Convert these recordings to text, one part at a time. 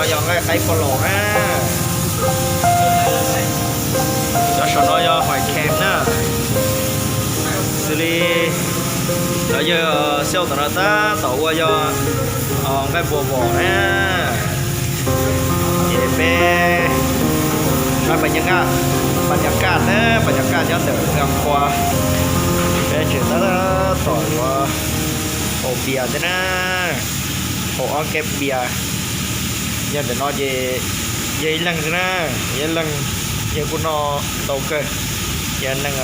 Yog nqaij qaib poj laus na. Cov saum no yog hoim khem na. Xws li cov yawg xyaub tom no tab tom ua yog nqaij npua vos na. Ces peb saib pas nyas kaj, pas nyas kaj na, pas nyas kaj nyob ntawm Naj Qhua. Peb tseem tab tom yuav haus npias thiab na, haus ob keb npias. Yog ntawm no ces yog ib leeg xwb na, yog ib leeg, yog kuj noj tau kawg, yog neeg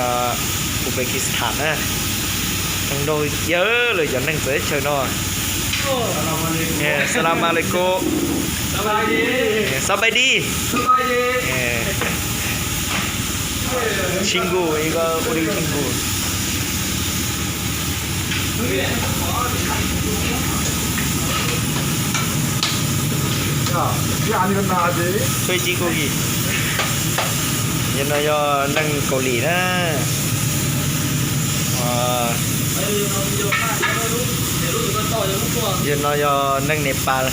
Uzbekistan na, neeg nrog yawg lawm cov neeg txawv teb chaws no. Salam alaikum. Sabai di. Tshij nkuj, ib ko ua li tshij nkuj. Txhua tsis kuj li. Yog no yog neeg Kaus Lim na. Yog no yog neeg Nepal.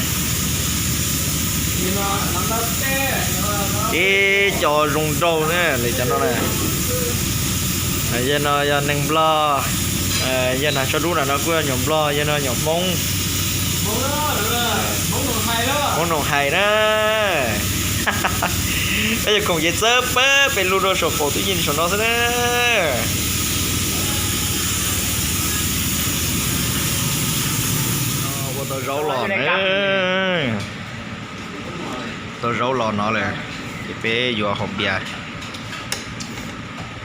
Ib co zoo nraug na, lawv cov no na. Yog no yog neeg Nplog, yog nag tsho dub na no kuj yog nyuam Nplog, yog no nyuam Hmoob. Hmoob Noo Hais na. Peb cov khoom ces txawb pab pes lug rau saum qaum twb yeej saum no xwb na. Ua tau zaub los na. Tau zaub los no lawm, ces peb yuav haus npias.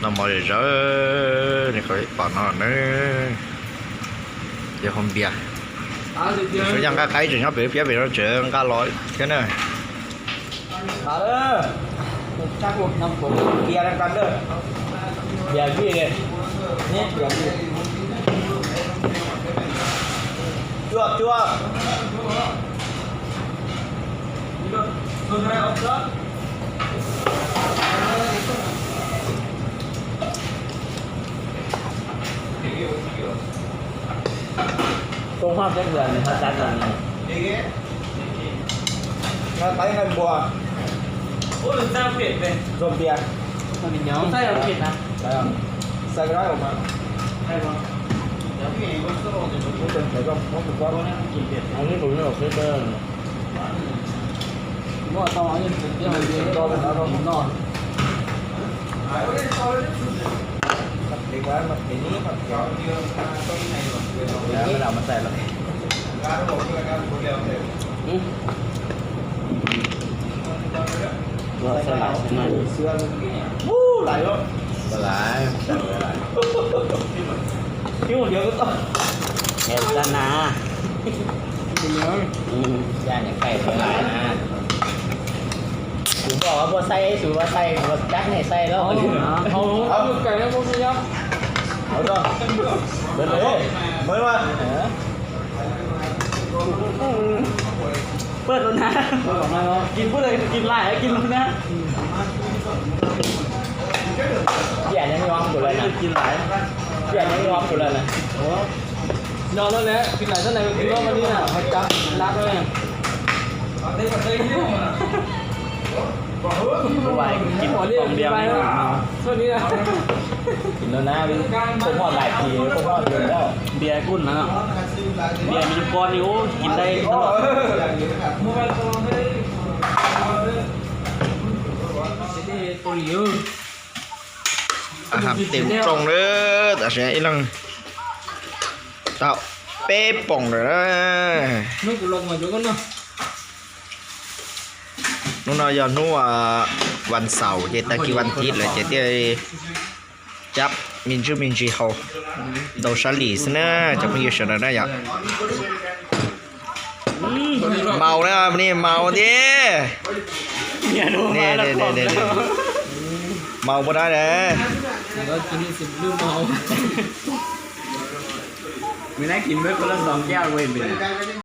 Noj mov zom zaws, nej pom no na. Ces haus npias. Suav yaj nqaij qaib tseem nyob pem piab pem no tseem nqa los thiab na. Cuaj cuaj. Koob haj teb ntawd nws ho tsa tau nws. Nqaij qaib nqaij npua. Zoo tiag. Xais cái đó rồi mà. Ua tau no. Ua lais xwb na. Ua lais. Niam tsa na. Ya niam kais ua lais na. Kuv pom puas xais, xus puas xais, puas kab niam xais lawm. Pawg lub na. Kis pub kis lais kis lub na. Cia nyob nyob kuv lawm na. Cia nyob nyob kuv lawm na. Nyob lawm na, kis lais xab nais kis lub ma li na, ho cab lab lawm. Kis pom npias kis lub na, kis pom npias kuj na. Npias me nyuam poj niam ub kis dai. Hab tes rooj lawm, tam sim ib leeg tau peb poom lawm na. Hnub no yog hnub vas xaum ces tag kis vas thiv lawm ces thiaj cab me ntsis me ntsis haus ntau sab lis xwb na cov phooj ywg sawv daws na yom. Maus na, nej maus thiab. Maus puas dab na.